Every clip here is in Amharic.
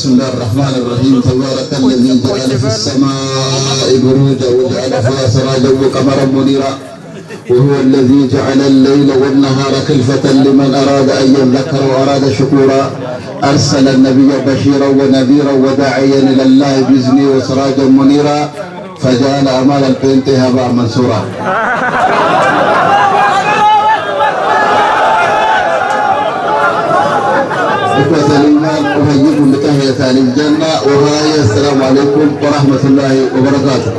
بسم الله الرحمن الرحيم. تبارك الذي جعل في السماء بروجا وجعل فيها سراجا وقمرا منيرا، وهو الذي جعل الليل والنهار خلفة لمن أراد أن يذكر وأراد شكورا. أرسل النبي بشيرا ونذيرا وداعيا إلى الله بإذنه وسراجا منيرا، فجعل أعمال البنت هباء منثورا. إخوة الإيمان، أحييكم بتحية أهل الجنة وهي السلام عليكم ورحمة الله وبركاته.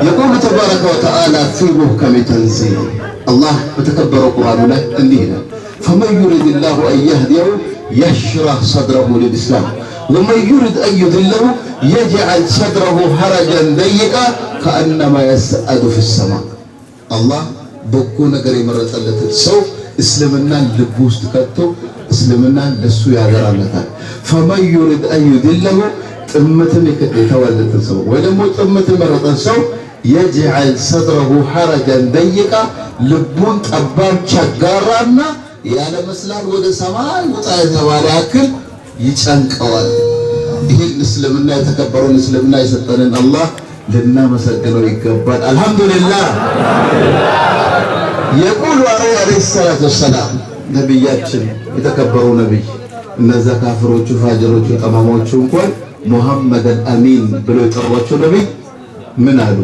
يقول تبارك وتعالى في محكم تنزيله، አላህ በተከበረው ቁርአኑ ላይ እንዲህ ይላል፣ فمن يرد الله أن يهديه يشرح صدره للإسلام ومن يرد أن يضله يجعل صدره حرجا ضيقا كأنما يصعد في السماء። አላህ በጎ ነገር የመረጠለትን ሰው እስልምናን ልቡ ውስጥ ከቶ እስልምናን ለሱ ያገራለታል። فمن يرد أن يضله፣ ጥመትን የተወለትን ሰው ወይ ደግሞ ጥመት የመረጠን ሰው يجعل صدره حرجا ضيقا፣ ልቡን ጠባብ ቸጋራና ያለ መስላል ወደ ሰማይ ውጣ የተባለ ያክል ይጨንቀዋል። ይህን እስልምና፣ የተከበረውን እስልምና የሰጠንን አላህ ልናመሰግነው ይገባል። አልሐምዱሊላህ። يقول عليه الصلاة والسلام፣ ነቢያችን፣ የተከበሩ ነቢይ፣ እነዛ ካፍሮቹ፣ ፋጅሮቹ፣ ጠማሞቹ እንኳን ሙሐመድ አልአሚን ብሎ የጠሯቸው ነቢይ ምን አሉ?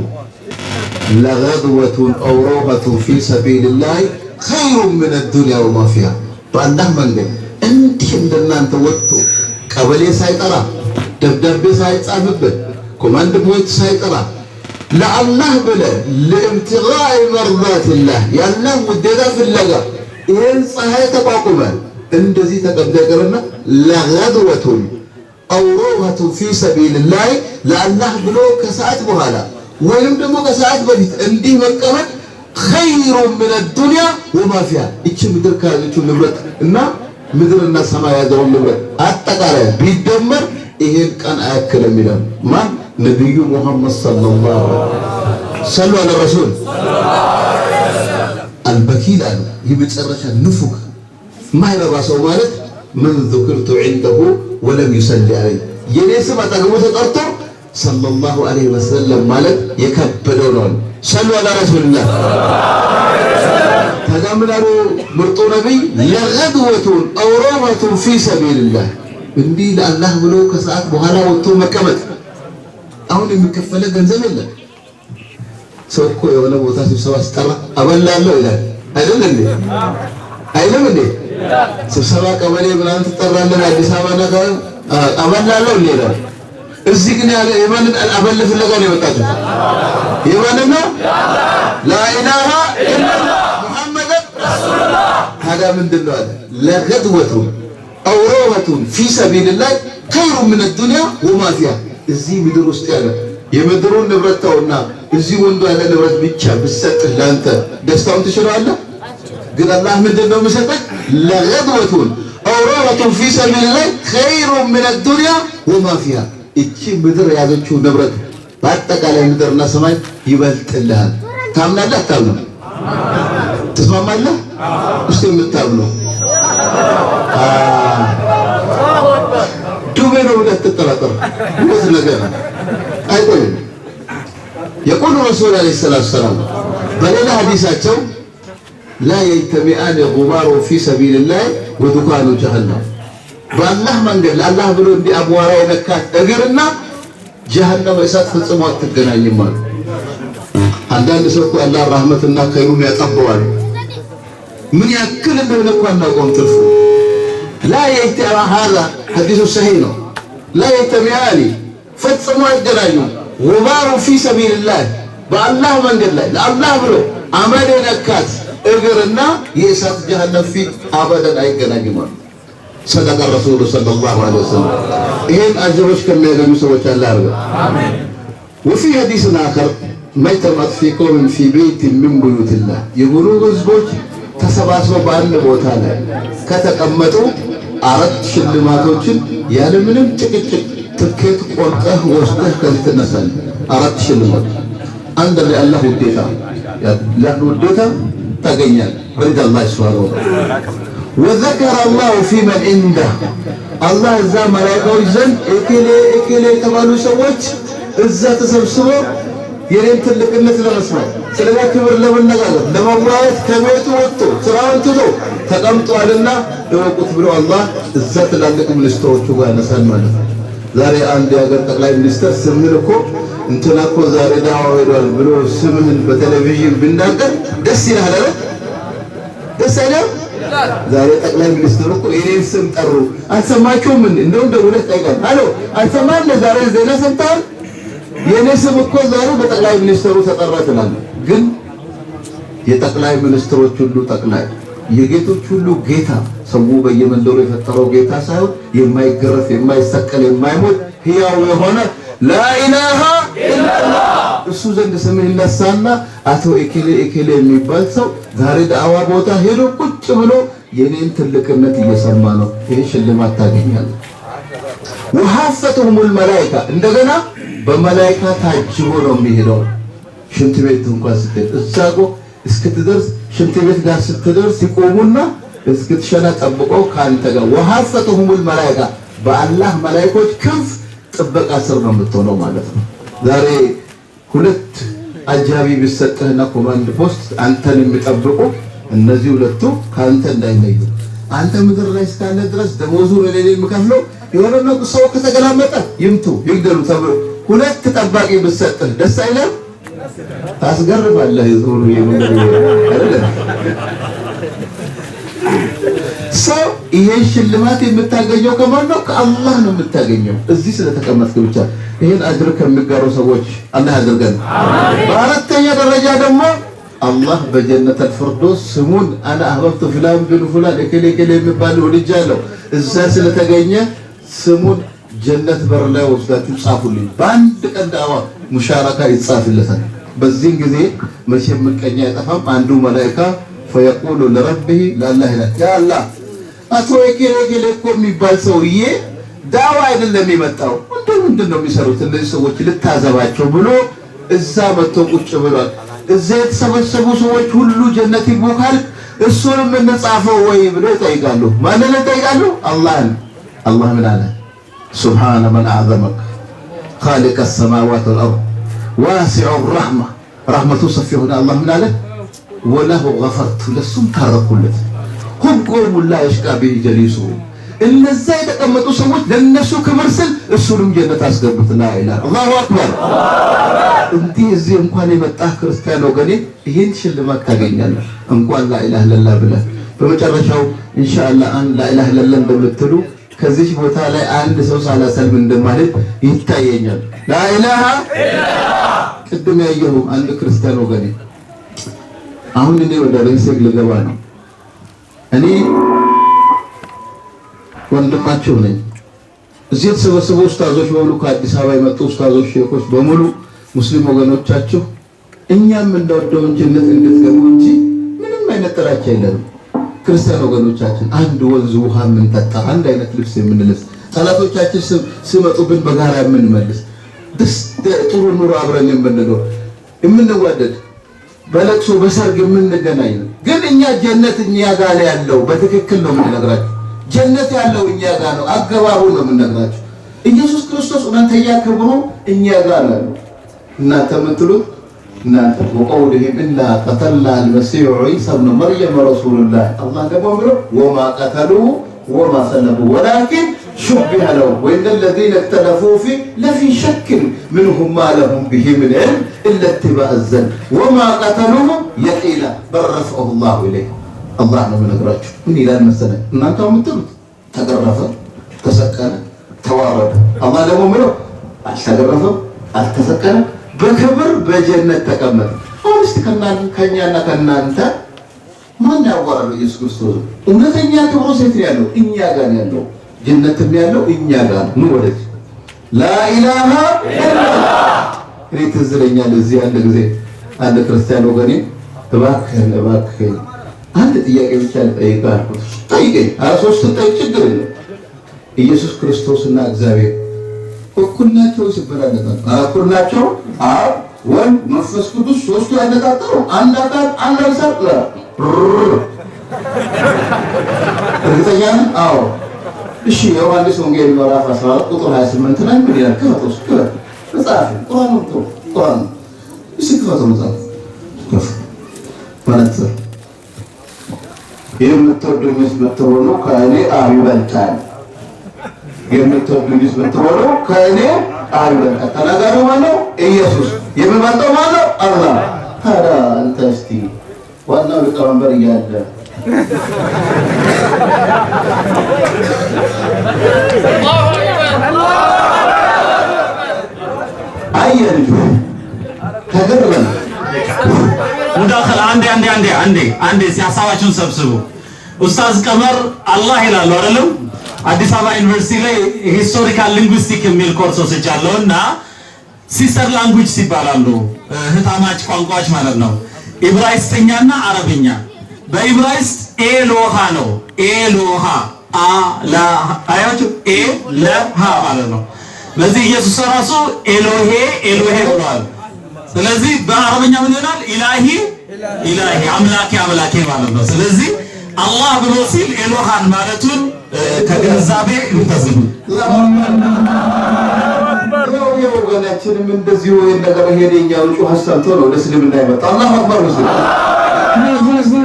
لغدوة أو روحة في سبيل الله خير من الدنيا وما فيها። በአላህ መንገድ እንዲህ እንደናንተ ወጥቶ ቀበሌ ሳይጠራ፣ ደብዳቤ ሳይጻፍበት፣ command point ሳይጠራ፣ ለአላህ ብለህ لابتغاء مرضات الله፣ የአላህ ውዴታ ፍለጋ ይህን ፀሐይ ተቋቁመ እንደዚህ ተቀምጠህ ይቅርና لغدوة أو روحة في سبيل الله፣ ለአላህ ብሎ ከሰዓት በኋላ ወይም ደግሞ ከሰዓት በፊት እንዲህ መቀመጥ خير من الدنيا وما فيها፣ እቺ ምድር ከያዘችው ንብረት እና ምድርና ሰማይ የያዘውን ንብረት አጠቃላይ ቢደመር ይሄን ቀን አያክልም ይላል። ማን? ነቢዩ ሙሐመድ ሰለላሁ ዐለይሂ። صلوا على الرسول። البخيل አሉ፣ የመጨረሻ ንፉግ ማይረባ ሰው ማለት من ذكرت عنده ولم يصل علي፣ የኔ ስም አጠገቡ ተጠርቶ ሰለላሁ ዐለይሂ ወሰለም ማለት የከበደው ነው። صلوا على رسول الله። ታዲያ ምን አሉ ምርጡ ነቢይ? لغدوة أو روحة في سبيل الله፣ እንዲህ ለአላህ ብሎ ከሰዓት በኋላ ወጥቶ መቀመጥ። አሁን የሚከፈለ ገንዘብ የለም። ሰው እኮ የሆነ ቦታ ስብሰባ ሲጠራ አበላለሁ ይላል። አይደል እንዴ? አይልም እንዴ? ስብሰባ ቀበሌ ምናምን ትጠራለህ፣ አዲስ አበባ ነገር አበላለሁ እንዴ ይላል። እዚህ ግን ያለ የማንን አበል ፍለጋ ነው የመጣችሁት? የማንን ነው? لا إله إلا الله محمد رسول الله። ታዲያ ምንድን ነው አለ? لغدوة أو روحة في سبيل الله خير من الدنيا وما فيها። እዚህ ምድር ውስጥ ያለ የምድሩን ንብረት ተውና እዚህ ወንዶ ያለ ንብረት ብቻ ብሰጥህ ለአንተ ደስታውን ትችለዋለህ? ግን አላህ ምንድን ነው የሚሰጥህ? لغدوة أو روحة في سبيل الله خير من الدنيا وما فيها። እቺ ምድር የያዘችው ንብረት በአጠቃላይ ምድርና ሰማይ ይበልጥልሃል። ታምናለህ? አታምንም? ትስማማለህ? እስቲ የምታምነው ዱቤ ነው ብለህ ትጠራጠር። ሁለት ነገር አይቆይም። يقول الرسول عليه الصلاة والسلام በሌላ ሐዲሳቸው لا يجتمعان غبار في سبيل الله ودخان جهنم። በአላህ መንገድ ለአላህ ብሎ እንዲህ አቧራ የነካት እግርና ጀሃነም እሳት ፈጽሞ አትገናኝም አሉ። አንዳንድ ሰው እኮ አላህ ራህመትና ኸይሩን ያጠበዋል። ምን ያክል እንደሆነ እኮ አናውቀውም ትርፉ። لا يجتمع፣ هذا حديث صحيح ነው። لا يجتمعان፣ ፈጽሞ አይገናኙም። غبار في سبيل الله፣ በአላህ መንገድ ላይ ለአላህ ብሎ አመድ የነካት እግርና የእሳት ጀሃነም ፊት አበደን አይገናኙም አሉ። صدق الرسول صلى الله عليه وسلم። ይሄን አጅሮች ከሚያገኙ ሰዎች አላህ ያድርገን። وفي حديث آخر ما اجتمعت في قوم في بيت من بيوت الله፣ የሆኑ ህዝቦች ተሰባስበው በአንድ ቦታ ላይ ከተቀመጡ አራት ሽልማቶችን ያለምንም ጭቅጭቅ ትኬት ቆርጠህ ወስደህ ከዚህ ትነሳለህ። አራት ሽልማት፣ አንድ የአላህ ውዴታ፣ የአላህ ውዴታ ታገኛለህ። رضا الله سبحانه وتعالى وذكر الله فيمن عنده። አላህ እዛ መላኢካዎች ዘንድ እከሌ እከሌ የተባሉ ሰዎች እዛ ተሰብስበው የኔን ትልቅነት ለመስማት ስለዛ ክብር ለመነጋገር ለመወያየት ከቤቱ ወጥቶ ስራውን ትቶ ተቀምጧልና እወቁት ብሎ አላህ እዛ ትላልቅ ሚኒስትሮቹ ጋር ያነሳል ማለት ነው። ዛሬ አንድ የሀገር ጠቅላይ ሚኒስትር ስምህን እኮ እንትና እኮ ዛሬ ዳዋ ሄዷል ብሎ ስምህን በቴሌቪዥን ቢናገር ደስ ይልሃል አይደል? ደስ አይልም? ዛሬ ጠቅላይ ሚኒስትሩ እኮ የኔን ስም ጠሩ፣ አልሰማችሁም? እንደውም ደውለህ ትጠይቃለህ። አሎ አልሰማህም? ዛሬ ዜና ሰምተሃል? የኔ ስም እኮ ዛሬ በጠቅላይ ሚኒስትሩ ተጠራ ትላለህ። ግን የጠቅላይ ሚኒስትሮች ሁሉ ጠቅላይ፣ የጌቶች ሁሉ ጌታ፣ ሰው በየመንደሩ የፈጠረው ጌታ ሳይሆን የማይገረፍ፣ የማይሰቀል፣ የማይሞት ሕያው የሆነ لا إله إلا الله እሱ ዘንድ ስምህ ይነሳና አቶ እከሌ እከሌ የሚባል ሰው ዛሬ ዳዕዋ ቦታ ሄዶ ቁጭ ብሎ የኔን ትልቅነት እየሰማ ነው። ይሄ ሽልማት ታገኛለህ። وحافتهم الملائكة እንደገና በመላኢካ ታጅቦ ነው የሚሄደው። ሽንት ቤት እንኳን ስትሄድ እዛ ጎ እስክትደርስ ሽንት ቤት ጋር ስትደርስ ይቆሙና እስክትሸና ጠብቀው ካንተ ጋር وحافتهم الملائكة በአላህ መላኢኮች ክንፍ ጥበቃ ስር ነው የምትሆነው ማለት ነው። ዛሬ ሁለት አጃቢ ቢሰጥህና ኮማንድ ፖስት አንተን የሚጠብቁ እነዚህ ሁለቱ ከአንተ እንዳይለዩ፣ አንተ ምድር ላይ እስካለ ድረስ ደሞዙን እኔ ነኝ የምከፍለው፣ የሆነ ሰው ከተገላመጠ ይምቱ ይግደሉ ተብሎ ሁለት ጠባቂ ብትሰጥህ ደስ አይልም? ታስገርማለህ። ዞሩ አይደለ? ሰው ይሄን ሽልማት የምታገኘው ከማን ነው? ከአላህ ነው የምታገኘው። እዚህ ስለተቀመጥክ ብቻ ይሄን አጅር ከሚጋሩ ሰዎች አላህ ያድርገን። በአራተኛ ደረጃ ደግሞ አላህ በ جنة الفردوس ስሙን أنا أحببت فلان بن فلان እከሌ እከሌ የሚባል ወድጃለሁ እዛ ስለተገኘ ስሙን ጀነት በር ላይ ወስዳችሁ ጻፉልኝ። በአንድ ቀን ዳዋ مشاركة ይጻፍለታል። በዚህን ጊዜ መቼም ምቀኛ አይጠፋም። አንዱ መላኢካ فيقول لربه ለአላህ ይላል፣ يا الله አቶ እከሌ እከሌ እኮ የሚባል ሰውዬ ዳዋ አይደለም የመጣው፣ እንደው ምንድን ነው የሚሰሩት እነዚህ ሰዎች ልታዘባቸው ብሎ እዛ መጥቶ ቁጭ ብሏል። እዛ የተሰበሰቡ ሰዎች ሁሉ ጀነት ይግቡ ካልክ እሱንም እንጻፈው ወይ ብሎ ይጠይቃሉ። ማንን ይጠይቃሉ? አላህን። አላህ ምን አለ? سبحان من أعظمك خالق السماوات والأرض واسع الرحمة ረሕመቱ ሰፊ የሆነ አላህ ምን አለ? وله غفرت ለሱም ታረኩለት። هم قوم لا يشقى بهم جليسهم እነዛ የተቀመጡ ሰዎች ለነሱ ክብር ስል እሱንም ጀነት አስገቡት። لا إله الله أكبر። እንዲህ እዚህ እንኳን የመጣህ ክርስቲያን ወገኔ ይህን ሽልማት ታገኛለህ። እንኳን لا إله إلا الله ብለህ በመጨረሻው ኢንሻአላህ አንድ لا إله إلا الله እንደምትሉ ከዚህ ቦታ ላይ አንድ ሰው ሳላሰልም እንደማለት ይታየኛል። لا إله إلا الله። ቅድም ያየሁ አንድ ክርስቲያን ወገኔ አሁን እኔ ወደ ርዕሴ ልገባ ነው። እኔ ወንድማችሁ ነኝ። እዚህ የተሰበሰቡ ኡስታዞች በሙሉ ከአዲስ አበባ የመጡ ኡስታዞች፣ ሼኮች በሙሉ ሙስሊም ወገኖቻችሁ እኛም እንደወደው ጀነት እንድትገቡ እንጂ ምንም አይነት ጥላቻ የለንም። ክርስቲያን ወገኖቻችን አንድ ወንዝ ውሃ የምንጠጣ፣ አንድ አይነት ልብስ የምንለብስ፣ ጠላቶቻችን ሲመጡብን በጋራ የምንመልስ፣ ደስ ጥሩ ኑሮ አብረን የምንኖር፣ የምንዋደድ፣ በለቅሶ በሰርግ የምንገናኝ ነው። ግን እኛ ጀነት እኛ ጋር ያለው በትክክል ነው የምንነግራችሁ። ጀነት ያለው እኛ ጋር ነው፣ አገባቡ ነው የምንነግራችሁ። ኢየሱስ ክርስቶስ እውነተኛ ክብሩ እኛ ጋር ነው። እናንተ የምትሉት እናንተ وقولهم إنا قتلنا المسيح عيسى ابن مريم رسول الله አላህ ደግሞ ብሎ وما قتلوه وما صلبوه ولكن شبه لهم وإن الذين اختلفوا فيه لفي شك منه ما لهم به من علم إلا اتباع الظن وما قتلوه يقينا بل رفعه الله إليه። አላህ ነው የምነግራችሁ። ምን ይላል መሰለህ? እናንተ የምትሉት ተገረፈ፣ ተሰቀለ፣ ተዋረደ። አላህ ደግሞ ምለው አልተገረፈም፣ አልተሰቀለም፣ በክብር በጀነት ተቀመጠ። አሁን እስቲ ከኛና ከእናንተ ማን ያዋራል? ኢየሱስ ክርስቶስ እውነተኛ ክብሩ ሴት ያለው እኛ ጋር ያለው ጀነትም ያለው እኛ ጋር ነው። ወደዚህ لا إله إلا الله። እኔ ትዝ ይለኛል እዚህ አንድ ጊዜ አንድ ክርስቲያን ወገኔ እባክህን እባክህን አንድ ጥያቄ ብቻ ልጠይቅህ አልኩት። ጠይቀኝ። ኧረ ሦስት ጠይቅ ችግር የለም። ኢየሱስ ክርስቶስና እግዚአብሔር እኩል ናቸው ሲበላለጣሉ? እኩል ናቸው። አብ ወልድ መንፈስ ቅዱስ ሶስቱ ያነጣጠሩ አንድ አካል አንድ አምሳል። እርግጠኛ ነህ? አዎ። እሺ የዮሐንስ ወንጌል ምዕራፍ 14 ቁጥር 28 ላይ ምን ይላል? ክፈተው እስኪ ክፈት። መጽሐፍ ቁርአን ነው፣ ቁርአን ነው። እስኪ ክፈተው መጽሐፍ ከፍ መነጽር። የምትወዱኝስ ብትሆኑ ከእኔ አብ ይበልጣል። የምትወዱኝስ ብትሆኑ ከእኔ አብ ይበልጣል። ተናጋሪው ማነው? ኢየሱስ። የሚበልጠው ማነው? አላህ። ታዲያ አንተ እስቲ ዋናው ሊቀመንበር እያለ አየ ልጁ ተገረመ። ሙዳኸላ አንዴ አንዴ አንዴ አንዴ አንዴ ሀሳባችሁን ሰብስቡ። ኡስታዝ ቀመር አላህ ይላሉ አይደለም? አዲስ አበባ ዩኒቨርሲቲ ላይ historical linguistic የሚል ኮርስ ወስጃለሁ እና sister language ይባላሉ፣ እህታማች ቋንቋዎች ማለት ነው። ኢብራይስጥኛና አረብኛ። በኢብራይስጥ ኤሎሃ ነው። ኤሎሃ አላ አያችሁ፣ ኤለሃ ማለት ነው። ለዚህ ኢየሱስ ራሱ ኤሎሄ ኤሎሄ ብሏል። ስለዚህ በአረብኛ ምን ይሆናል? ኢላሂ ኢላሂ፣ አምላኬ አምላኬ ማለት ነው። ስለዚህ አላህ ብሎ ሲል ኤሎሃን ማለቱን ከግንዛቤ እንተዝሙ። የወገናችንም እንደዚሁ ይሄን ነገር ሄደ እኛ ውጩ ሀሳብ ነው ወደ እስልምና የመጣ። አላሁ አክበር። ሙስሊም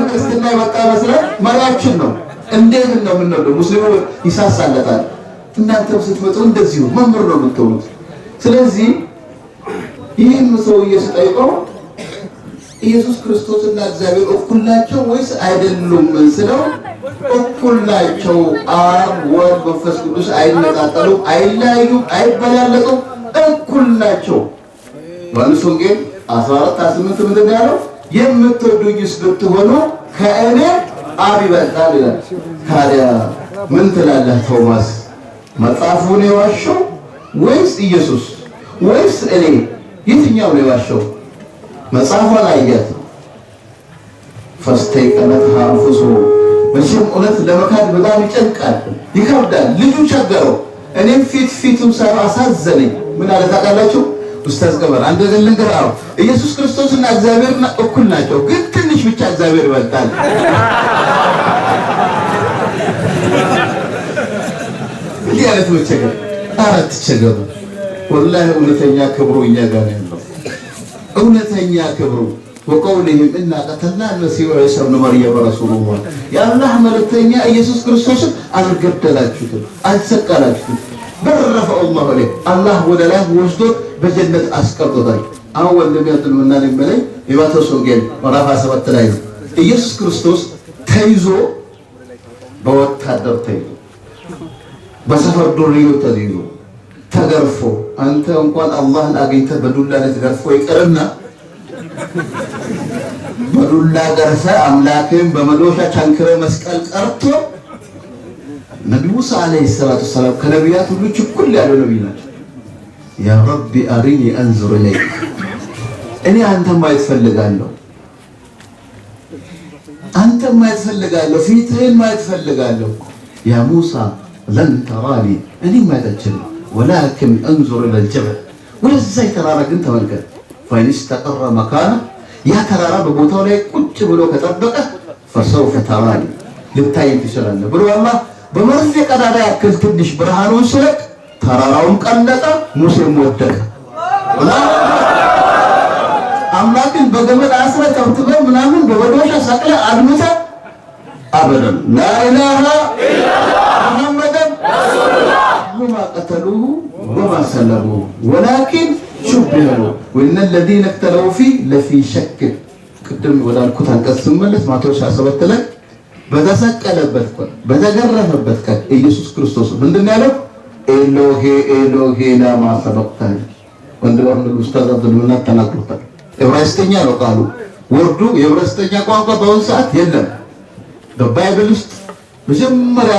ክርስትና የመጣ ይመስላል። መሪያችን ነው። እንዴት ነው የምንወደው? ሙስሊሙ ይሳሳለታል። እናንተም ስትመጡ እንደዚሁ መምህር ነው የምትሆኑት። ስለዚህ ይህን ሰውዬ ስጠይቀው ኢየሱስ ክርስቶስና እግዚአብሔር እኩል ናቸው ወይስ አይደሉም ስለው እኩል ናቸው። አብ፣ ወልድ፣ መንፈስ ቅዱስ አይነጣጠሉም፣ አይለያዩም፣ አይበላለጡም፣ እኩል ናቸው። ዮሐንስ ወንጌል 14:28 ምንድን ነው ያለው? የምትወዱኝስ ብትሆኑ ከእኔ አብ ይበልጣል ይላል። ታዲያ ምን ትላለህ ቶማስ? መጽሐፉን የዋሸው ወይስ ኢየሱስ ወይስ እኔ? የትኛው ነው የዋሸው? መጽሐፏን አያት። ፈስተይቀነትሃ አንፉሱሁም። መቼም እውነት ለመካድ በጣም ይጨንቃል፣ ይከብዳል። ልጁ ቸገረው። እኔም ፊት ፊቱን ሳየው አሳዘነኝ። ምን አለ ታውቃላችሁ? ኡስታዝ ቀመር አንድ ነገር ልንገርህ። አዎ ኢየሱስ ክርስቶስና እግዚአብሔር እኩል ናቸው፣ ግን ትንሽ ብቻ እግዚአብሔር ይበልጣል። እንዲህ አይነት መቸገር፣ ኧረ አትቸገሩ። ወላሂ እውነተኛ ክብሩ እኛ ጋር ነው ያለው። እውነተኛ ክብሩ ወቀውሊሂም ኢና ቀተልና አልመሲሕ ዒሳ ብነ መርየም ረሱሉላህ። የአላህ መልእክተኛ ኢየሱስ ክርስቶስን አልገደላችሁትም፣ አልሰቀላችሁትም። በል ረፈዐሁ ላሁ ኢለይህ፣ አላህ ወደ ላይ ወስዶት በጀነት አስቀምጦታል። አሁን ወንድሜ አብዱልመናን የሚለኝ የማቴዎስ ወንጌል ምዕራፍ 27 ላይ ነው። ኢየሱስ ክርስቶስ ተይዞ በወታደር ተይዞ በሰፈር ዱርዮ ተይዞ ተገርፎ፣ አንተ እንኳን አላህን አግኝተህ በዱላ ልትገርፎ ይቅርና በዱላ ገርፈ አምላክን በመዶሻ ቸንክረ መስቀል ቀርቶ ነቢ ሙሳ ዓለይሂ ሰላቱ ወሰላም ከነቢያት ሁሉ ችኩል ያለው ነቢይ ናቸው። ያ ረቢ አሪኒ አንዙር ኢለይክ፣ እኔ አንተን ማየት ፈልጋለሁ፣ አንተን ማየት ፈልጋለሁ፣ ፊትህን ማየት ፈልጋለሁ። ያ ሙሳ ለን ተራኒ፣ እኔ ማየት አልችልም፣ ወላኪን እንዙር ኢለል ጀበል፣ ወደዛ ተራራ ግን ተመልከት። ፈኢን እስተቀረ መካነ፣ ያ ተራራ በቦታው ላይ ቁጭ ብሎ ከጠበቀ ፈሰውፈ ተራኒ፣ ልታይ ትችላለህ ብሎ አላህ በመርፌ ቀዳዳ ያክል ትንሽ ብርሃኑን ስለቅ ተራራውን ቀለጠ፣ ሙሴም ወደቀ። አምላክን በገመድ አስረ ተብትበ ምናምን በመዶሻ ሰቅለ አድምተ አበደን ላኢላሃ ሙሐመደን ወማ ቀተሉሁ ወማ ሰለቡሁ ወላኪን ሹቢሀ ለሁ ወኢነ ለዚነ እክተለፉ ፊህ ለፊ ሸክ። ቅድም ወዳልኩት አንቀጽ ስመለስ ማቴዎስ 27 ላይ በተሰቀለበት ቀን በተገረፈበት ቀን ኢየሱስ ክርስቶስ ምንድን ነው ያለው? ኤሎሄ ኤሎሄ ላማ ሰበቅተኒ። ወንድም ኡስታዝ አብዱልመናን ተናግሮታል። ዕብራይስጥኛ ነው ቃሉ። word ኡ የዕብራይስጥኛ ቋንቋ በአሁኑ ሰዓት የለም። በ Bible ውስጥ መጀመሪያ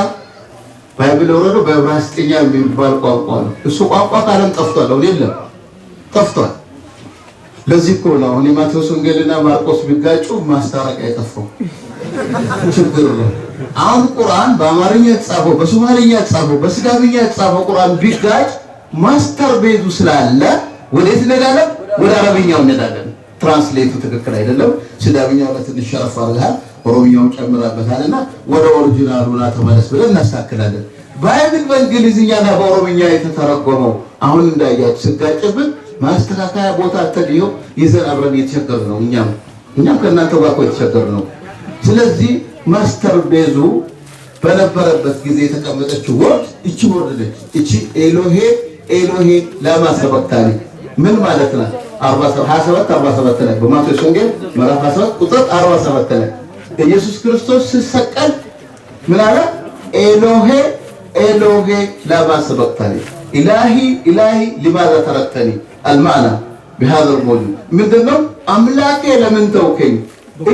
Bible የወረደው በዕብራይስጥኛ የሚባል ቋንቋ ነው። እሱ ቋንቋ ከዓለም ጠፍቷል። አሁን የለም፣ ጠፍቷል። ለዚህ እኮ ነው አሁን የማቴዎስ ወንጌልና ማርቆስ ቢጋጩ ማስታረቂያ የጠፋው ችግር ነው። አሁን ቁርአን በአማርኛ የተጻፈው፣ በሶማሊኛ የተጻፈው፣ በስጋብኛ የተጻፈው ቁርአን ቢጋጭ master base ኡ ስላለ ወዴት እንሄዳለን? ወደ አረብኛው እንሄዳለን። translate ኡ ትክክል አይደለም። ሲዳምኛው ላይ ትንሽ ሸረፍ አድርገሃል፣ ኦሮምኛውን ጨምረበታልና ወደ original ኡ ና ተመለስ ብለን እናስተካክላለን። Bible በእንግሊዝኛና በኦሮምኛ የተተረጎመው አሁን እንዳያችሁ ስጋጭብን ማስተካከያ ቦታ ተዲዮ ይዘን አብረን እየተቸገርን ነው። እኛም ከእናንተ ጋር እኮ የተቸገርን ነው። ስለዚህ master base ኡ በነበረበት ጊዜ የተቀመጠችው word እቺ word ነች። እቺ ኤሎሄ ኤሎሄ ላማ ሰበቅታኒ ምን ማለት ነው? 27 47 ላይ፣ በማቴዎስ ወንጌል ምዕራፍ 27 ቁጥር 47 ላይ ኢየሱስ ክርስቶስ ሲሰቀል ምን አለ? ኤሎሄ ኤሎሄ ላማ ሰበቅታኒ፣ إلهي إلهي لماذا تركتني። المعنى بهذا الموجود ምንድነው? አምላኬ ለምን ተውከኝ?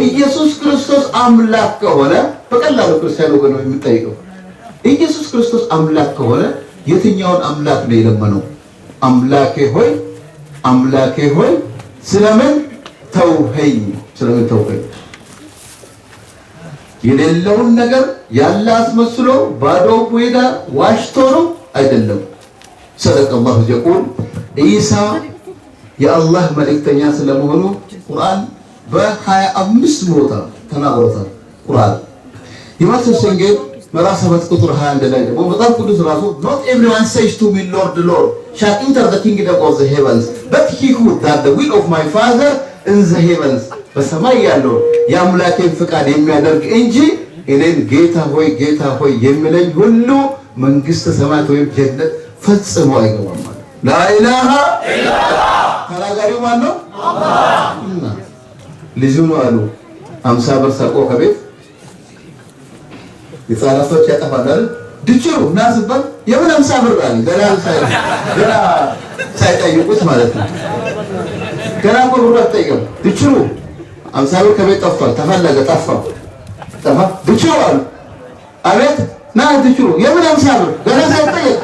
ኢየሱስ ክርስቶስ አምላክ ከሆነ፣ በቀላሉ ክርስቲያን ወገን ነው የሚጠይቀው። ኢየሱስ ክርስቶስ አምላክ ከሆነ የትኛውን አምላክ ነው የለመነው? አምላኬ ሆይ፣ አምላኬ ሆይ፣ ስለምን ተውኸኝ? ስለምን ተውኸኝ? የሌለውን ነገር ያለ አስመስሎ ባዶ ሜዳ ዋሽቶ ነው? አይደለም። صدق الله يقول፣ ኢሳ የአላህ መልእክተኛ ስለመሆኑ ቁርአን በ25 ቦታ ተናግሮታል። ቁርአን የማቴዎስ ወንጌል ምዕራፍ 7 ቁጥር 21 ላይ ደግሞ መጽሐፍ ቅዱስ ራሱ "Not everyone says to me, 'Lord, Lord,' shall enter the kingdom of the heavens, but he who does the will of my Father in the heavens." በሰማይ ያለው የአምላኬን ፍቃድ የሚያደርግ እንጂ እኔን ጌታ ሆይ፣ ጌታ ሆይ የሚለኝ ሁሉ መንግስተ ሰማያት ወይም ጀነት ፈጽሞ አይገባም ማለት። لا إله። ተናጋሪው ማን ነው? እና ልጁ ነው አሉ። 50 ብር ሰርቆ ከቤት፣ ህጻናቶች ያጠፋል አይደል? ድችሩ እና ስባል የምን 50 ብር አለ። ገና ሳይጠይቁት ማለት ነው። ገና እኮ ብሩ አትጠይቅም። ድችሩ 50 ብር ከቤት ጠፍቷል። ተፈለገ፣ ጠፋ፣ ጠፋ። ድችሩ አሉ። አቤት፣ ና ድችሩ። የምን 50 ብር? ገና ሳይጠየቅ።